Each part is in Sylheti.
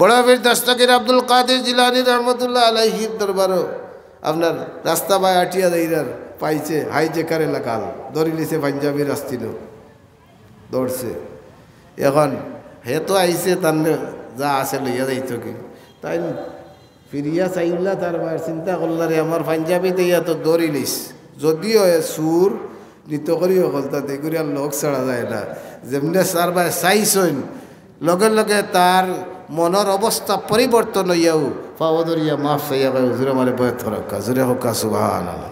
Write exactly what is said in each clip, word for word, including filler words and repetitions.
বড় পীর দস্তগীর আব্দুল কাদির জিলানী রহমতুল্লাহ আলাইহির দরবারো আপনার রাস্তা বায় আটিয়া যাইরার, পাইছে হাই জেকারে লাগাল, ধরিলিছে পাঞ্জাবির আস্তিনো, ধরছে। এখন হে তো আইছে, তার যা আছে লইয়া যাইতো কি, তাইন ফিরিয়া চাইলা তার বায়, চিন্তা করলা, "রে, আমার পাঞ্জাবি দিয়া তো ধরিলিছ, যদিও এ চুর, নিত করিও কলতা দেগুরিয়ার লোক ছাড়া যায় না।" যেমনে তার বায় চাইছইন, লগে লগে তার মনর অবস্থা পরিবর্তন অইয়াউ পাও ধরিয়া মাফ চাইয়া কয়, "হুজুর, আমারে বয়ত করউক্কা।" জুরে কউক্কা সুবহানাল্লাহ।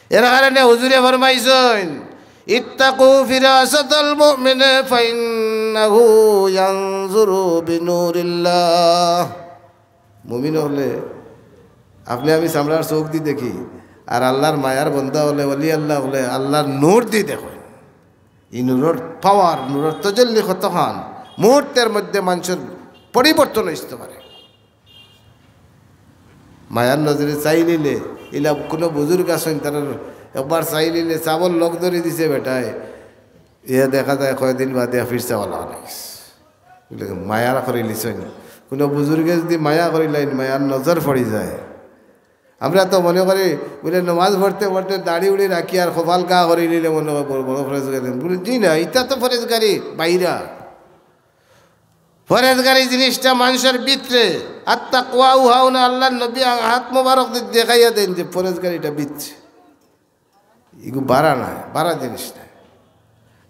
এর কারণে হুজুরে ফরমাইছইন, "ইত্তাকু ফিরাসাতাল মুমিনে ফাইন্নাহু ইয়ানজুরু বিনুরিল্লাহ।" মুমিন অকলে, আপনে আমি চামড়ার চউখ দি দেখি, আর আল্লার মায়ার বন্দা অকলে, ওলি আল্লাহ অকলে আল্লার নূর দি দেখইন। ই নূরর পাওয়ার, নূরর তজল্লি কতখান, মুহূর্তর মধ্যে মানষর পরিবর্তন অইতো পারে। মায়ার নজরে চাইলিলে, ইলা কুনু বুজুর্গ আছইন, তারার একবার চাইলিলে, চাবর লগ ধরি দিছে বেটায়, ইয়া দেখা যায় কয়দিন বাদে ফির চাওয়া লাগা লাগছে। বুলে, মায়া করিলিছইন। কুনু বুজুর্গে যুদি মায়া করিলাইন, মায়ার নজর পড়ি যায়। আমরা তো মনে করি, বুলে, নমাজ পড়তে পড়তে দাড়ি উড়ি রাখি আর কপাল কা করিলিলে মনে অয় বড়, বড় পরেজগার। বুলে, জি না, ইতা তো পরেজগারি বাইরা। পরেজগারি জিনিসটা মানষর ভিতরে। আত-তাকওয়া হাহুনা, আল্লার নবী আ-, হাত মোবারক দি দেখাইয়া দেইন যে পরেজগারিটা ভিতরে। ইগু বারা নায়, বারা জিনিস নায়।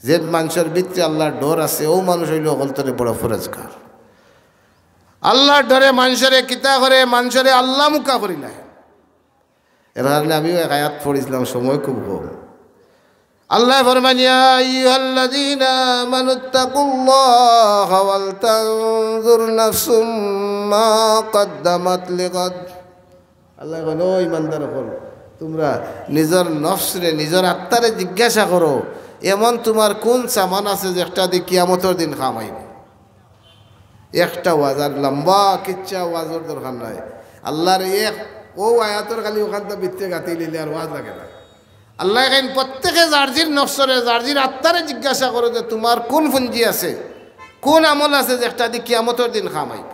যে মানষর ভিতরে আল্লার ডর আছে, অউ মানুষ অইলো হকলতরে বড় পরেজগার। আল্লার ডরে মানষরে কিতা করে, মানষরে আল্লামুখা করিলায়। এর কারণে আমিও এক আয়াত পড়ছিলাম, সময় খুব কম। আল্লায় ফরমাইন, "ইয়া আইয়ুহাল্লাযীনা আমানুত্তাকুল্লাহা ওয়াল তানজুর নাফসুম মা কাদ্দামাত লিগাদ।" আল্লায় কইন, "ও ইমানদার অকল, তুমরা নিজর নফসরে, নিজর আত্মারে জিজ্ঞাসা করো, এমন তুমার কুন সামান আছে যেটা দি কিয়ামতর দিন কাম আইবো?" একটা ওয়াজ, আর লম্বা কিচ্ছা ওয়াজর দরকার নাই। আল্লার এক অউ আয়াতর খালি অখানতা ভিতরে গাঁথিলিলে আর ওয়াজ লাগে না। আল্লায় কইন, "প্রত্যেকে যার জির নফসরে, যার জির আত্মারে জিজ্ঞাসা করো যে তুমার কুন পুঞ্জি আছে, কুন আমল আছে যেটা দি কিয়ামতর দিন কাম আইবো।"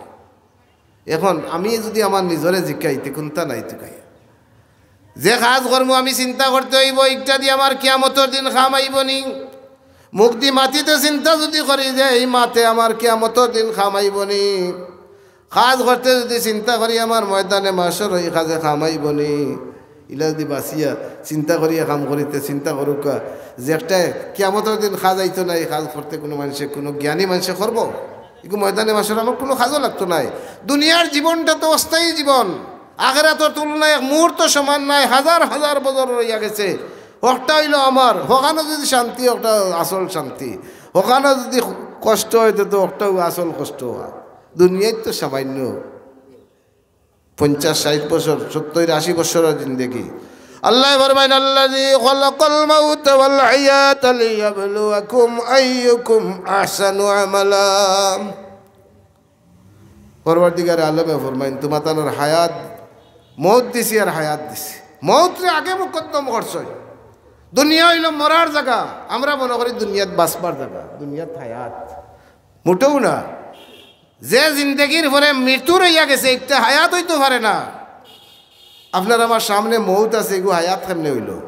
এখন আমি যুদি আমার নিজরে জিকাই, তে কুনতা নাই তুকাই। যে কাজ করমু আমি চিন্তা করতে অইবো, ইটা দি আমার কিয়ামতর দিন কাম আইবো নি? মুখ দি মাতিতে চিন্তা যুদি করি যে ই মাতে আমার কিয়ামতর দিন কাম আইবো নি? কাজ করতে যুদি চিন্তা করি আমার ময়দানে মাশর অউ কাজে কাম আইবো নি? ইলা যুদি বাচিয়া চিন্তা করিয়া কাম করিতে চিন্তা করউক্কা, যে একটা কিয়ামতর দিন কাজ আইতো নায়, ই কাজ করতে কুনু মানষে, কুনু জ্ঞানী মানষে করবো? ইগু ময়দানে মাশর আমার কুনু কাজও লাগতো নায়। দুনিয়ার জীবনটা তো অস্থায়ী জীবন, আখেরাতর তুলনায় এক মুহূর্ত সমান নায়, হাজার হাজার বছর রইয়া গেছে। হকটা অইলো আমার, হকানো যুদি শান্তি, হকটা আসল শান্তি, হকানো যুদি কষ্ট অয়, তে তো হকটাউ আসল কষ্ট অয়। দুনিয়াত তো সামান্য পঞ্চাশ, ষাইট বছর, সত্তইর, আশি বছরর জিন্দেগি। আল্লায় ফরমাইন, "আল্লাযী খালাকাল মাউতা ওয়াল হায়াতা লিয়াবলুয়াকুম আইয়ুকুম আহসানু আমালা।" পরওয়ারদিগারে আলমে ফরমাইন, "তুমাতানর হায়াত, মউত দিছি আর হায়াত দিছি। মউতরে আগে মুকদ্দম করছইন।" দুনিয়া অইলো মরার জাগা, আমরা মনো করি দুনিয়াত বাচবার জাগা, দুনিয়াত হায়াত। মোটেও না। যে জিন্দেগির পরে মৃত্যু রইয়া গেছে, ইটা হায়াত অইতো পারে না। আপনার আমার সামনে মউত আছে, ইগু হায়াত কেমনে অইলো?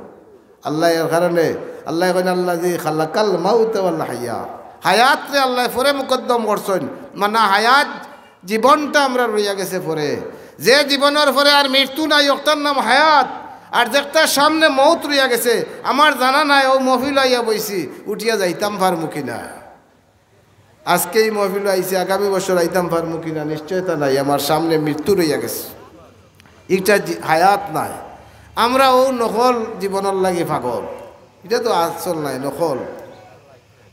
আল্লায় এর কারণে, আল্লায় কইন, "আল্লাযী খালাকাল মাউতা ওয়াল হায়াত।" হায়াতরে আল্লায় পরে মুকদ্দম করছইন, মানে হায়াত জীবনটা আমরার রইয়া গেছে পরে। যে জীবনর পরে আর মৃত্যু নাই, অকটার নাম হায়াত। আর যেকটার সামনে মউত রইয়া গেছে, আমার জানা নাই, অউ মহফিলো আইয়া বইছি, উঠিয়া যাইতাম পারমু কি না। আজকে ই মহফিলো আইছি, আগামী বছর আইতাম পারমু কি না, নিশ্চয়তা নাই। আমার সামনে মৃত্যু রইয়া গেছে, ইটা জি-, হায়াত নায়। আমরা অউ নকল জীবনর লাগি পাগল, ইটা তো আসল নায়, নকল।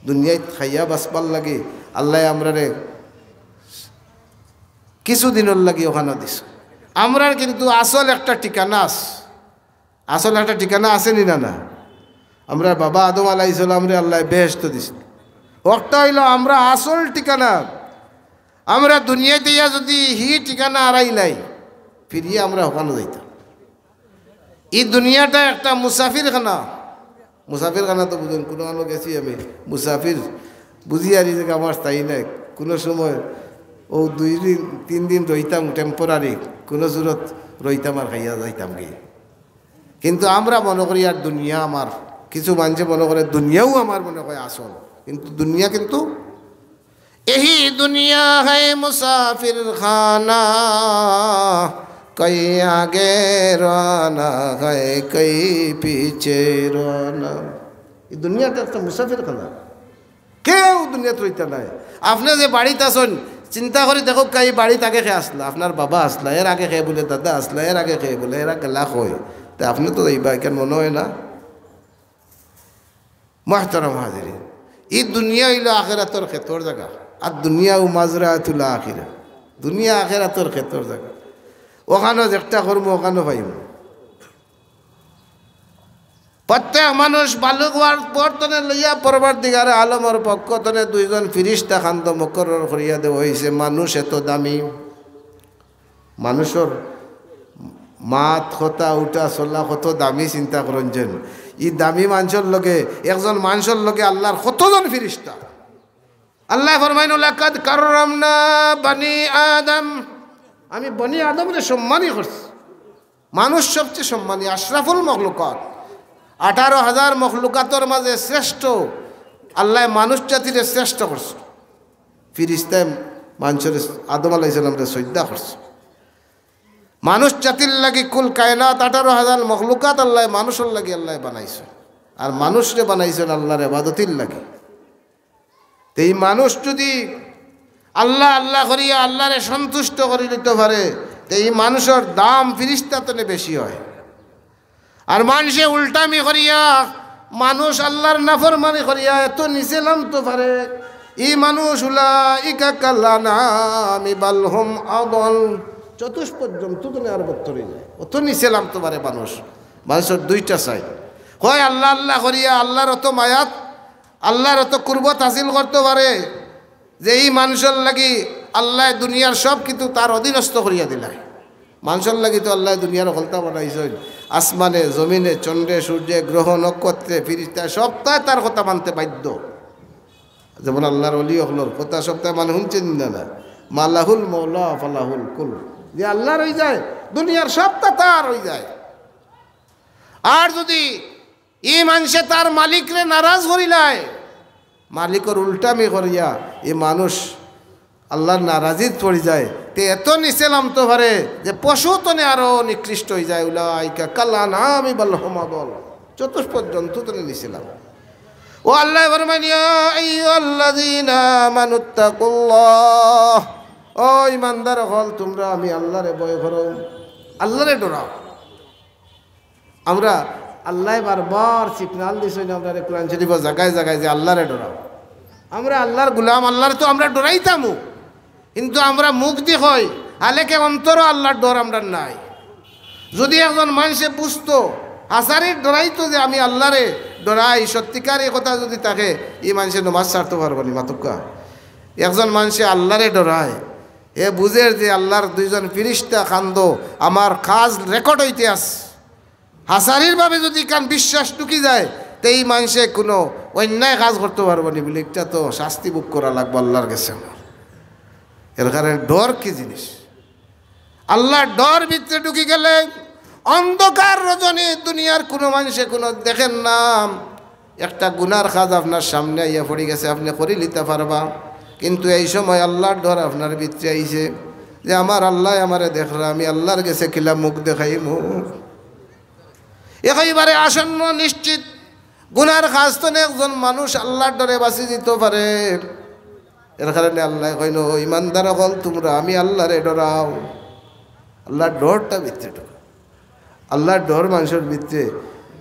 দুনিয়াত খাইয়া বাচবার লাগি আল্লায় আমরারে কিছু দিনর লাগি অখানো দিছইন। আমরার কিন্তু আসল একটা ঠিকানা আছে। আসল একটা ঠিকানা আছে নি না? না, আমরার বাবা আদম আলাইহিস সালামরে আল্লায় বেহেস্ত দিছইন। অকটা অইলো আমরা আসল ঠিকানা। আমরা দুনিয়াত আইয়া যুদি হি ঠিকানা হারাইলাই, ফিরিয়া আমরা হকানো যাইতাম। ই দুনিয়াটা একটা মুসাফিরখানা। মুসাফিরখানা তো বুঝইন, কুনু আনো গেছি আমি, মুসাফির বুঝি আর ই জাগা আমার স্থায়ী নায়। কুনু সময় ও দুই দিন, তিন দিন রইতাম টেম্পোরারি, কুনু জুরত রইতাম আর খাইয়া যাইতাম গি। কিন্তু আমরা মনো করি আর দুনিয়া আমার, কিছু মানষে মনো করে দুনিয়াউ আমার মনো কয় আসল, কিন্তু দুনিয়া কিন্তু यही दुनिया है मुसाफिर खाना, कई आगे रवाना है, कई पीछे रवाना। এই দুনিয়াটা একটা মুসাফির খানা। কেউ দুনিয়াত রইতা নায়। আপনে যে বাড়িত আছইন, চিন্তা করি দেখউক্কা, এই বাড়িত আগে কে আছলা? আপনার বাবা আছলা, এর আগে কে বুলে দাদা আছলা, এর আগে কে বুলে, এরা গেলা কই? তে আপনে তো যাইবা, ইখান মনো অয় না? মুহতারাম হাজিরিন, ই দুনিয়া অইলো আখেরাতর খেতর জাগা, আর দুনিয়া ও মাজরাতুল আখিরা, দুনিয়া আখেরাতর খেতর জাগা। অখানো যেকটা কর্ম অখানো পাইমু। প্রত্যেক মানুষ বালুক অওয়ার পর তনে লইয়া পরওয়ারদিগারে আলমর পক্ষ তনে দুইজন ফিরিস্তা খান্দ মুকরর করিয়া দেওয়া অইছে। মানুষ এত দামি, মানুষর মাত, কথা, উঠা, চলা কত দামি, চিন্তা করইন যেন। ই দামি মানষর লগে, একজন মানষর লগে আল্লার কতজন ফিরিস্তা। আল্লায় ফরমাইন, "লাকাদ কাররামনা বানি আদম।" আমি বনি আদমরে সম্মানী করছি। মানুষ সবচেয়ে সম্মানী, আশরাফুল মখলুকাত। আঠারো হাজার মখলুকাতর মাঝে শ্রেষ্ঠ, আল্লায় মানুষ জাতিরে শ্রেষ্ঠ করছে। ফিরিস্তায় মানষরে, আদম আলাইহিস সালামরে সইজদা করছে। মানুষ জাতির লাগি কুল কায়নাত, আঠারো হাজার মখলুকাত আল্লায় মানুষর লাগি আল্লায় বানাইছে। আর মানুষরে বানাইছইন আল্লার ইবাদতির লাগি। তে ই মানুষ যুদি আল্লা আল্লা করিয়া আল্লারে সন্তুষ্ট করি নিতো পারে, তে ই মানুষর দাম ফিরিস্তা তনে বেশি অয়। আর মানষে উল্টামি করিয়া, মানুষ আল্লার নাফরমানি করিয়া এত নিচে লামতো পারে, ই মানুষ উলাইকা কাল আনআমি বাল হুম আদল। চতুষ্পদ জন্তু তনে আর বত্তর অই যায়, অত নিচে লামতো পারে মানুষ। মানুষর দুইটা side। কয় আল্লা আল্লা করিয়া আল্লার অত মায়াত, আল্লার অত কুরবত হাসিল করতো পারে যে ই মানষর লাগি আল্লায় দুনিয়ার সব কিছু তার অধীনস্থ করিয়া দিলায়। মানষর লাগি তো আল্লায় দুনিয়ার হকলতা বানাইছইন, আসমানে, জমিনে, চন্দ্রে, সূর্যে, গ্রহ, নক্ষত্রে, ফিরিস্তায়, সবতায় তার কথা মানতে বাধ্য। যেমন আল্লার অলি অকলর কথা সবতায় মানে হুনছইন না, না? মালাহুল মৌলা ফালাহুল কুল। যে আল্লার অই যায়, দুনিয়ার সবতা তার অই যায়। আর যুদি ই মানষে তার মালিকরে নারাজ করিলায়, মালিকর উল্টামি করিয়া ই মানুষ আল্লার নারাজিত পড়ি যায়, তে এত নিচে লামতো পারে যে পশু তনে আরো নিকৃষ্ট অই যায়। উলাইকা কাল আনআমি বাল হুম আদল। চতুষ্পদ জন্তু তনে নিচে লামে। ও আল্লায় ফরমাইন, ইয়া আইয়ুহাল্লাযীনা আমানুত্তাকুল্লাহ। ও ইমানদার অকল, তুমরা আমি আল্লারে ভয় করো, আল্লারে ডরাও। আমরা আল্লায় বারবার signal দিছইন আমরারে কোরআন শরীফো জাগায় জাগায় যে আল্লারে ডরাও। আমরা আল্লার গুলাম, আল্লারে তো আমরা ডরাইতামু, কিন্তু আমরা মুখদি কই, হালেকে অন্তরো আল্লার ডর আমরার নাই। যুদি একজন মানষে বুঝতো, হাছারির ডরাইতো যে আমি আল্লারে ডরাই, সত্যিকার ই কথা যুদি থাকে, ই মানষে নমাজ ছাড়তো পারবো নি, মাতুক্কা। একজন মানষে আল্লারে ডরায়, হে বুঝের যে আল্লার দুইজন ফিরিস্তা খান্দো, আমার কাজ record অইতে আছে। হাছারির ভাবে যুদি ইখান বিশ্বাস ঢুকি যায়, তে ই মানষে কুনু অন্যায় কাজ করতো পারবো নি, বুলে ইটা তো শাস্তি ভোগ করা লাগবো আল্লার গেছে আমার। এর কারণে ডর কি জিনিস? আল্লার ডর ভিতরে ঢুকি গেলে অন্ধকার রজনী দুনিয়ার কুনু মানষে কুনু দেখের না। একটা গুনার কাজ আপনার সামনে আইয়া পড়ি গেছে, আপনে করি লিতা পারবা, কিন্তু এই সময় আল্লার ডর আপনার ভিতরে আইছে যে আমার আল্লায় আমারে দেখরা, আমি আল্লার গেছে কিলা মুখ দেখাইমু। একেবারে আসন্ন নিশ্চিত গুনার কাজ তনে একজন মানুষ আল্লার ডরে বাঁচি যিতো পারে। এর কারণে আল্লায় কইন, "ও ইমানদার অকল, তুমরা আমি আল্লারে ডরাও।" আল্লার ডরটা ভিতরে ঢুকে। আল্লার ডর মানষর ভিতরে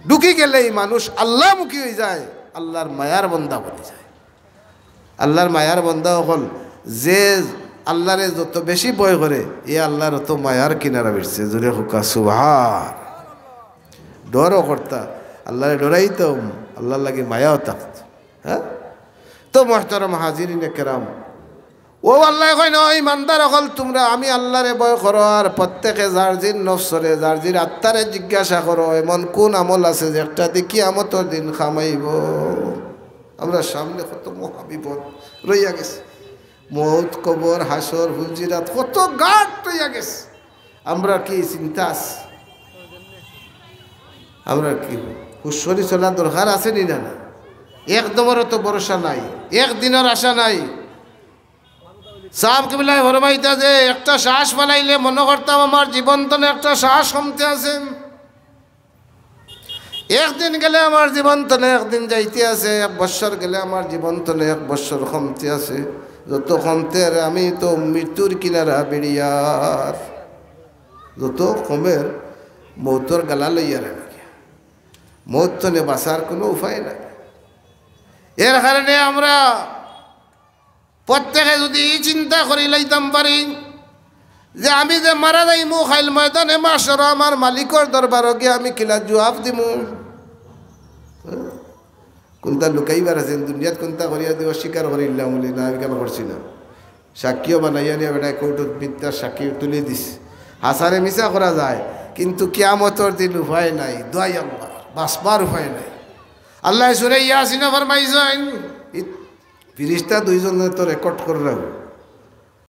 ঢুকি গেলেই মানুষ আল্লামুখী অই যায়, আল্লার মায়ার বন্দা বনি যায়। আল্লার মায়ার বন্দা অকল, যে আল্লারে যত বেশি ভয় করে, ই আল্লার অত মায়ার কিনারা ভিড়ছে। জোরে কউক্কা সুবহান। ডরও করতা, আল্লারে ডরাইতাম, আল্লার লাগি মায়াও থাকত। হ্যাঁ? তো মুহতারাম হাজিরিনে কেরাম, ও আল্লায় কইন, "ও ইমানদার অকল, তুমরা আমি আল্লারে ভয় করো, আর প্রত্যেকে যার যির নফসরে, যার যির আত্মারে জিজ্ঞাসা করো, এমন কুন আমল আছে যেটাদি কিয়ামতর দিন কাম আইবো?" আমরার সামনে কত মহাবিপদ রইয়া গেছে। মউত, কবর, হাশর, ফুলসিরাত কত গাট অইয়া গেছে। আমরার কি চিন্তা আছে? আমরার কি হুঁশ করি চলা দরকার আছে নি না? না, এক দমরও তো ভরসা নাই, এক দিনর আশা নাই। সাব কিবলায় ফরমাইতা যে একটা শ্বাস ফালাইলে মনো করতাম আমার জীবন তনে একটা শ্বাস কমতে আছে। একদিন গেলে আমার জীবন তনে একদিন যাইতে আছে, এক বৎসর গেলে আমার জীবন তনে এক বৎসর কমতে আছে। যত কমতে আর আমি তো মৃত্যুর কিনারা বেড়িয়ার, যত কমের মউতর গালা লইয়ার আমি। মউত তনে বাঁচার কোনো উপায় নাই। এর কারণে আমরা প্রত্যেকে যদি ই চিন্তা করি লইতাম পারি যে আমি যে মারা যাইমু, কাইল ময়দানে মাশরো আমার মালিকর দরবারো গিয়া আমি কিলা জুয়াব দিমু? কুনতা লুকাইবার আছে দুনিয়াত, কুনতা করিয়া দি অস্বীকার করিলাম বলি না, আমি কেন করছি না? সাক্ষীও বানাইয়া নিয়া বেটায় কোর্টত মিথ্যা সাক্ষী তুলি দিছে। হাছারে মিছা করা যায়, কিন্তু কিয়ামতর দিন উপায় নাই, দোয়াই আল্লাহ, বাঁচবার উপায় নাই। আল্লায় সূরা ইয়াসিনো ফরমাইছইন, ই ফিরিস্তা দুইজনে তো রেকর্ড করি রাখবো।